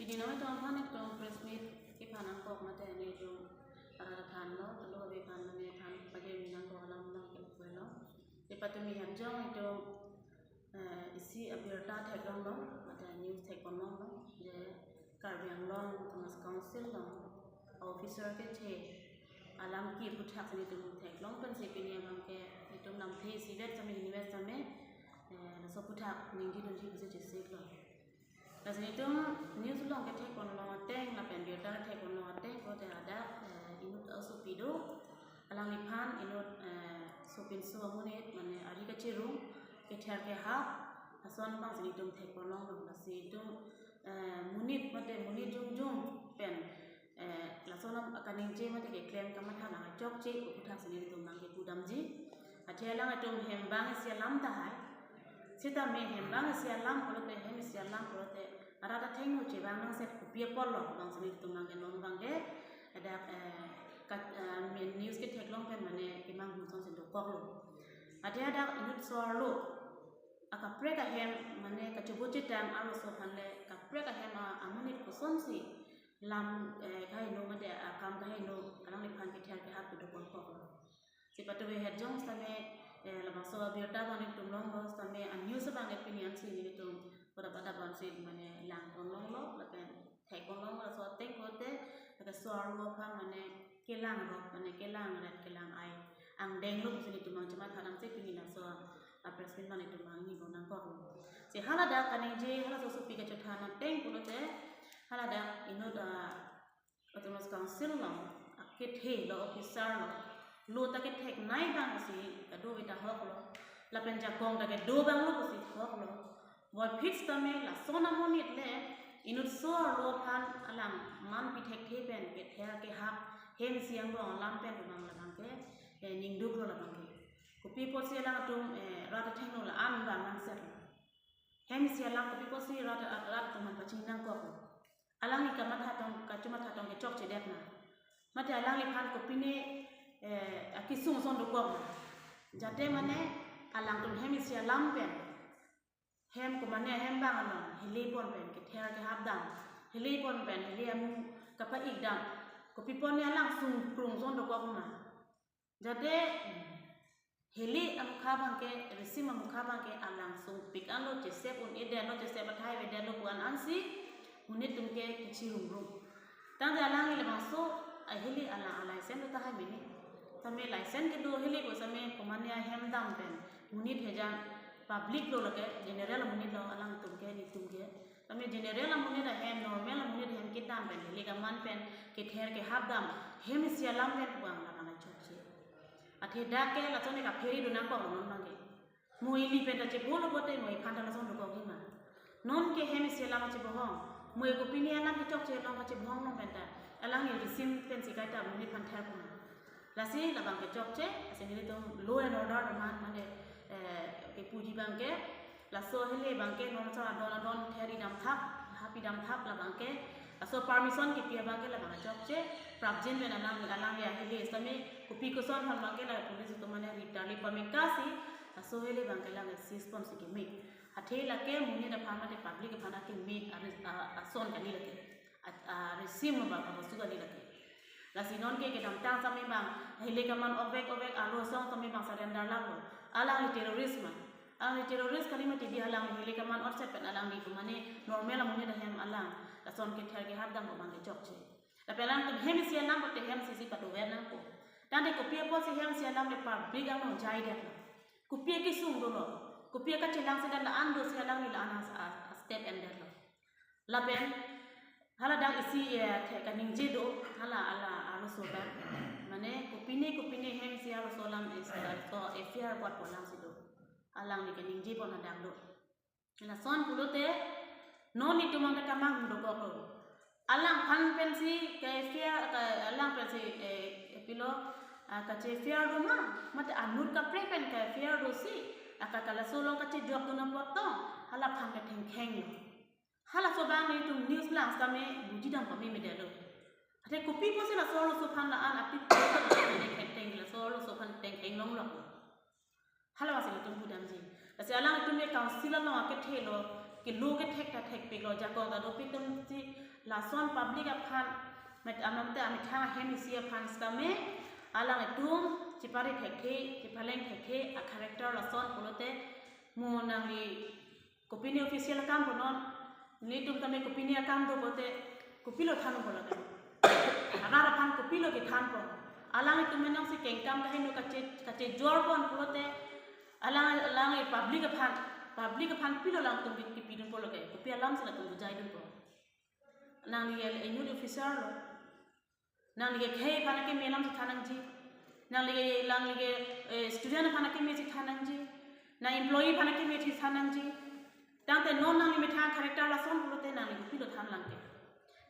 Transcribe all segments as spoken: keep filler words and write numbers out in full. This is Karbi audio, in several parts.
Pini nangtum aphan itum press meet kephan nangkok mate nelitum arat aphan lo, tanglo ave aphan mane aphan pagi nangkok alam nangkok lo. Seta patumi hem jong itum, eh, isi abirta theklonglo, mate news theklonglo, je Karbi Anglong Autonomous Council along officer kethe alam ke aphuthak si nelitum theklong pensi pini abangke itum lamthe isivet sitame hinivet sitame, eh, laso aphuthak ningjedunji pusi chesiklo. Lasi nelitum news along kethekponlong ateng lapen birta kethekponlong ateng pulote hadak, eh, inut asopi do, alangliphan inut, eh, sopinso amonit mane ari kachirung kether kehap ason abang si nelitum thekponlonglo. Lasi itum, eh, monit mate monit jongjong pen, eh, lason alam kaningje mate keklem kamatha nangchokche aphuthak si nelitum nangkepudamji. Athe alanglitum hem abang isi alam tahai. Sitame hem abang isi alam pulote, hem isi alam pulote arat athengno chevang nangset kopi apotlo abang si nelitum abangke non abangke hadak, eh, kat-, eh, main news ketheklong pen mane kemang hum asonsi dokoklo. Athe hadak inut so-arlo akaprek ahem mane kachobo chetang arloso aphan le kaprek ahem a-, amonit kosonsi lam, eh, kaheno mate akam kaheno alangliphan kether kehap kedo ponkoklo. Seta patumi het jong sitame, eh, labangso abirta abang nelitum longlo sitame a-news abang pini ansi nelitum pada pada abangsi mane langponlonglo lapen thekponlonglo laso ateng pulote, laso so-arlo aphan mane kelang rok mane kelang ret kelang ai angdenglo pusi nelitum abang chematha damsi pini laso a-press meet abang nelitum abang ningje nangkoklo. Si haladak kaningje halaso asopi kachothan ateng pulote, haladak inut, ah, Autonomous Council along akethe lo, officer lo, lo ta ketheknei abang pusi kadokave ta ahoklo, lapen jakong ta kedo abang lo pusi ahoklo. Puvoiphit sitame lason amonit le inut so-arlo aphan alang manpi thekthe pen kether kehap hem isi angbong alam pen abang labangke, eh, ningduklo labangke. Kopi apotsi alangtum, eh, rat athengno la-an abang nangsetlo. Hem isi alam kopi apotsi rat, rat atum aphan pachini nangkoklo. Alangli kamatha tong, kachomatha tong kechokchedet ma? Mate alangliphan kopine, eh, akesung ason dokok ma? Jate mane alangtum hem isi alam pen, hem komane hem abang along hile pon pen kether kehap dam, hile pon pen hile amu kapa-ik dam, kopi apot ne alang sungkrung ason dokok ma? Jate hile amukha abangke, risim amukha abangke alang sungpik anlo, chesep un-edetlo, chesep athai avedetlo pu-an ansi monit atum ke kachirungrum. Tangte alangli labangso ahile alang a-license do tahai mene. Sitame license kedo hile pu sitame komane ahem dam pen monit hejan, public lo lake, general amonit lo alangtum ke, nelitum ke. Sitame general amonit ahem, normal amonit ahem kedam pen, hile kaman pen kether kehap dam, hem isi alam pen pu abang labang chokche. Athe dak ke lason ne kaphere do nangkoklo non abangke. Mo ili pen ta chebohlo pulote mo iphan ta lason dokok hima? Non ke hem isi alam chebohong, mo kopine alam kechokche along kachebohong along pen ta alangli risim pensi kaita monit aphan ther puma? Lasi labang kechokche, lasi nelitum law and order aman mane, eh, kepuji abangke, laso hile abangke non so adon adon ther-i damthap, hap-i damthap labangke, laso permission kepi abangke labang chokche, prapjin pen alang, alangli ahile sitame kopi koson aphan abangke la police atum mane ri tarli pameka si, laso hile abangke alang seize ponsi keme. Athe lake monit aphan mate public aphan akeme, a, a, ason kali lake. A, a, risim abang, abang su kali lake. Lasi non ke kedamtang sitame abang hile kaman ovek ovek arlo asong sitame abang surrender langlo. Alangli terrorist ma? Alangli terrorist kali mati di, alang hile kaman otset pen alangli komane normal amonit ahem alang lason kether kehap dam abang kechokche. Lapen alangtum hem isi alam pulote hem isi si padover nangpo. Tangte kopi apotsi hem isi alam le public angno jaidetlo? Kopi akesung dolo? Kopi akachelangsedet la-an dosi alangli la-an a, a, a step endetlo? Lapen haladak isi, eh, the kaningje do, hala, hala arloso abang. Mane kopine kopine hem isi arloso alam isi arloso F I R apot pu alam si do. Alangli kaningje pon hadak do. Lason pulote non itum abang ta kemang dokoklo. Alangphan pensi ke F I R, ke alang pensi, eh, pilo, ah, kache F I R do ma? Mate anut kaprek pen ke F I R dosi, aka kalaso along kachejokdun apot tong, halaphan kethengkhenglo. Halaso abang nelitum news lang sitame buji dam pamemedetlo. Athe kopi apotsi laso arloso aphan la-an aphi ketheng, laso arloso aphan thengkheng longlo? Hala abangsi nelitum pudamji. Lasi alanglitum ke council along akethe lo, ke law kethek ta thekpiklo, jakong ta dopik atum si Lason public aphan, met amamte amethang ahem isi aphan sitame, alanglitum chepari thekthe, chepaleng thekthe, a character lason pulote, mo nangli kopine official akam punon, nelitum tame kopine akam do pulote, kopilo than pulote. Arat aphan kopilo kethanpo. Alanglitum menang si kengkam kaheno kache, kachejor pon pulote, alang, alang public aphan, public aphan pilo alangtum kepidun pulote, kopi alam si latum bujaidunpo. Nangli ke youth officer lo. Nangli ke khei aphan akeme alam si than nangji. Nangli ke, nangli ke, eh, student aphan akeme si than nangji. Nang employee aphan akeme si than nangji. Tangte non nangli methang character lason pulote nangli kopilo than lang ke.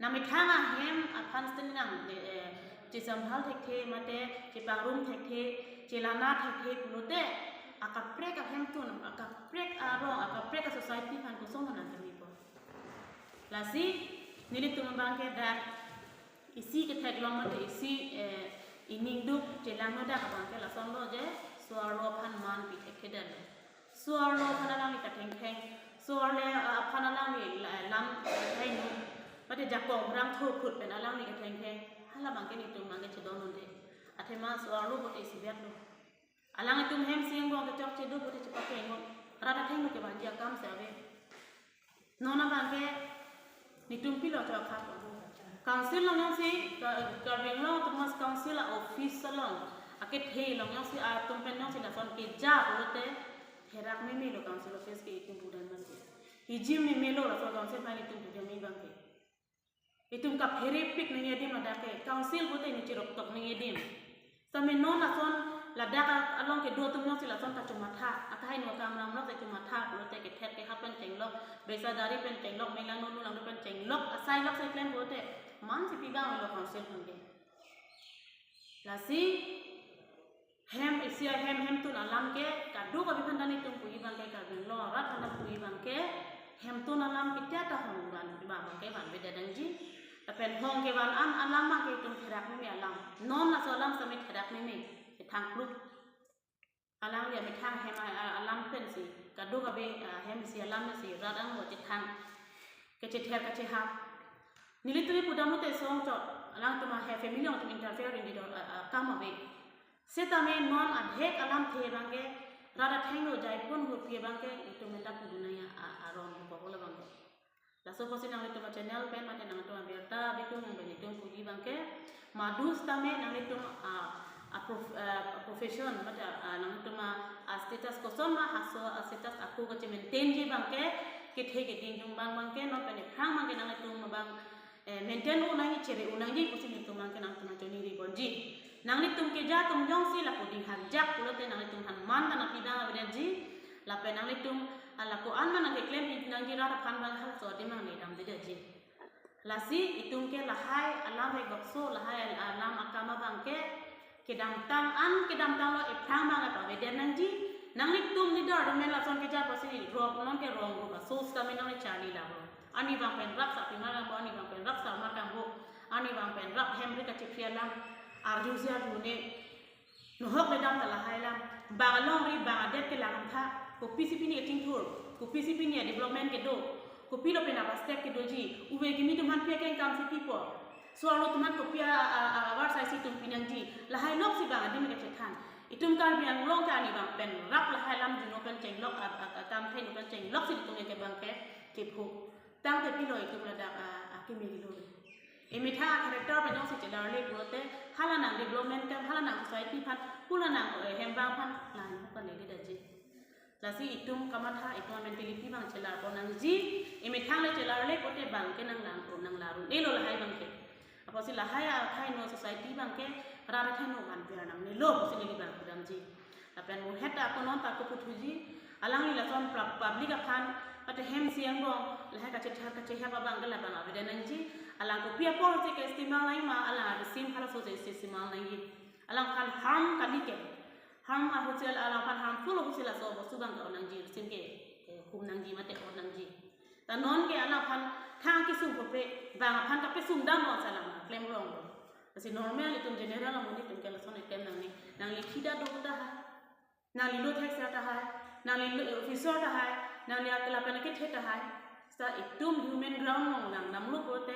Nang methang ahem aphan sitame nang, eh, chesamhal thekthe mate chepangrum thekthe, chelana thekthe pulote akaprek ahemtun, akaprek arong, akaprek a society aphan koson nang kemepo. Lasi nelitum abangke dak isi ketheklong mate isi, eh, ining duk chelangno dak abangke lasonlo je, so-arlo aphan man pi thekthedetlo. So-arlo aphan alangli kathengtheng, so-arlo, eh, aphan alangli la-, lam kathengno, mate jakong rang thurphut pen alangli kathengtheng, hala abangke nelitum abangke chedondunde. Athema so-arlo pulote isibet lo. Alanglitum hem isi angbong kechokche do pulote chepakengnon. Rat athengno kevanji akam si ave. Non abangke nelitum pilo chokha. Council along jongsi, Ka-, Karbi Anglong Autonomous Council a office along akethe along jongsi atum pen jongsi lason keja pulote therak memelo council office ke itum pudam abangke. Hijim memelo laso council aphan itum pudam abangke. Itum kaphere pik nangji adim ladak ke, council pulote ningje roktok nangji adim. Sitame non lason ladak a-, along kedo atum jongsi lason kachomatha, akaheno akam lam lok si chomatha pulote kethet kehap pen chenglok, besadari pen chenglok, melang nolu lang pen chenglok, asai lok si klem pulote, man si pi abang lo council aphan ke. Lasi hem isi ahem hemtun alam ke kadokave aphan ta nelitum puji abangke, Karbi Anglong arat aphan ta puji abangke, hemtun alam ketia ta hong van, van abangke vanvedet nangji. Lapen hong kevan an alam abangke itum therak meme alam. Non laso alam sitame therak meme, kethang kluk. Alangli amethang ahem a, a, alam pensi, kadokave, a, hem isi alam si rat angbong chethang, kachether kachehap. Nelitum pudam lote song chot, alangtum ahem family along atum interfere in the, a, a, kam ave. Setame non adhek alamthe abangke, rat athengno jaipon hupi abangke, itum enta pudun nangji a, a, arong ko bola abangke. Laso apotsi nanglitum a channel pen mate nangtum abirta bitung pen itum puji abangke. Madu sitame nanglitum a, a prof-, a profession mate a nangtum a, a status koson ma, halaso a status ako kache-maintain ji abangke, kethe keding atum abang abangke, non pen ephrang abangke nanglitum abang, eh, maintain un nangji, chere un nangji pusi nelitum abangke nangtum achoningri ponji. Nanglitum keja atum jongsi lapu ding hakjak pulote nanglitum aphan man ta na pi abang avedetji. Lapen nanglitum alako an ma nangkeklem nangji rat aphan abang halaso adim abang ledamdedetji. Lasi itum ke lahai alam rek bokso, lahai al-, alam akam abangke kedamtang an kedamtanglo ephrang abang pavedet nangji. Nanglitum leader atum pen lason keja apotsi rok non ke rong rupa so sitame nangli charli labo. Arnivang pen rap sa pimar labo, arnivang pen rap sa mar kangbo, arnivang pen rap hem ri kachephi alam, arjusi arjune. Nohok ledam ta lahai alam. Bang alongri bang adet kelang tha. Kopisi pini kachingthur, kopisi pini a development kedo, kopilo pen abastek kedoji, uve kimi atum aphan pi akengkam si pipo, so-arlo atum aphan kopi a, a, a, avarsai si itum pi nangji, lahai lok si bang adim kachethan. Itum Karbi Anglong ke arnivang pen rap lahai alam juno pen chenglok, a, a, a, kam theno pen chenglok si itum ke abangke kepho. Tangte pilo itum ladak a, a, keme kilo. Emethang a character pen jongsi chelarle pulote, hala nang development kam, hala nang society aphan, hala nang, eh, hem abang aphan, nang aphan leledetji. Lasi itum kamatha, itum a mentality abang chelar pon nangji, emethang le chelarle pulote abangke nang lang pon nang laru. Elo lahai abangke. Apotsi lahai athai no society abangke, rat athai no van piar nangnelo, apotsi neli abang pudamji. Lapen mo het ta ako non ta ako puthuji, alangli lason pra-, public aphan, mate hem isi angbong, lahai kachethar kachehap abang ke labang avedet nangji, alang kopi apor si ke-istemal nangji ma, alang risim halaso si istemal nangji. Alangphan harm kali ke, harm ahut si alang, alangphan harmful ahut si laso bostu abang ke-on nangji, risim ke, eh, hum nangji mate on nangji. Ta non ke alangphan thang kesung kope, bang aphan kapesung dam lo si alang klem rong lo. Lasi normal itum general amonit atum ke lason item nangne, nangli khida do tahai, nangli lo thek sa tahai, nangli lo officer tahai, nangli akela pen kethe tahai. Sa itum human ground along nang damlo pulote,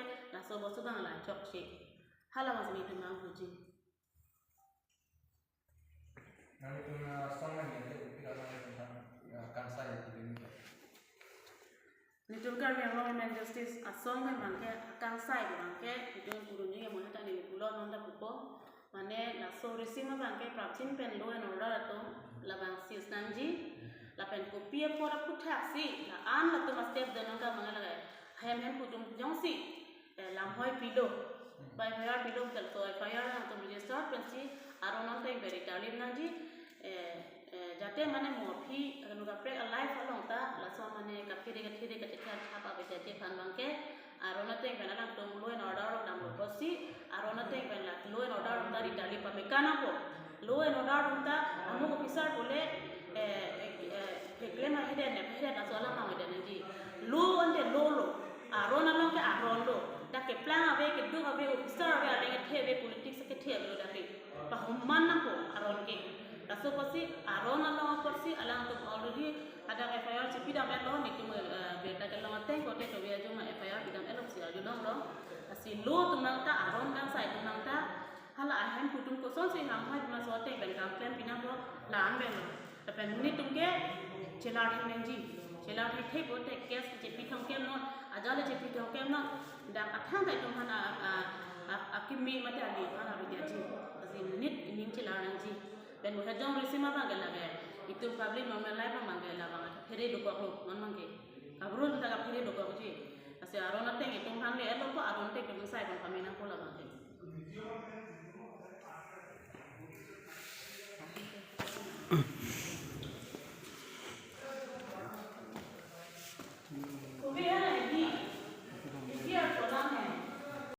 So bostu bang la chokche. Hala mas nelitum nangpuji. Nanglitum, ah, song nangji ante kopi alam nelitum, ah, kangsai pu dun. Nelitum Karbi Anglong Women Justice asong abangke, kangsai abangke, nelitum pudunji ke mo heta neli pulo non ta pupo. Mane laso risim abangke prapjin pen law and order atum labang seize nangji. Lapen kopi apor aputhaksi la-an latum a-step do nangkok mangke lake hemhemphu atum jongsi, eh, lamhoi pilo, ba F I R pilo, tel so F I R atum register pensi aron ateng pen rita lip nangji. Eh, eh, jate mane mo aphi, anu kaprek a-life along ta laso mane kaphere kaphere kachethan chapa bejaje aphan abangke aron ateng pen alangtum law and order along damlo pusi, aron ateng pen la law and order along ta rita lip pame kanangpo. Law and order along ta amuk officer pule, eh, eh, eh, heklem aheden ne, heheden laso alam mang heden nangji. Law ante law lo, aron along ke aron lo. Dak keplang ave, keduk ave, officer ave, aleng kethe ave, politics kethe ave lo dak ke. Pahoman nangpo aron ke. Laso pusi aron along apotsi alangtum already hadak F I R chepidam etlo, nelitum, eh, birta kelong ateng kote kave ajo ma F I R pidam etlo si arjulonglo. Lasi law atum nang ta, aron kangsai atum nang ta, hala ahemphu atum kosonsi hamhoi ma so ateng pen kam klem pinangpo, la-an pen lo. Lapen monit atum ke chelar thek nangji. Chelar thekthek pote case chepi thomkep non, ajal chepi thomkep non. Dak athang ta itum aphan a, a, a, akimi mate ali aphan aru diaji. Lasi monit ining chelar nangji. Pen mo hejong risim abangke lake itum public normal life abangke labang kaphere dokoklo non abangke. Kaprun ta kaphere dokokji. Lasi aron ateng itum aphan le etlo ko aron ateng itum sai pon pame nangpo labangke.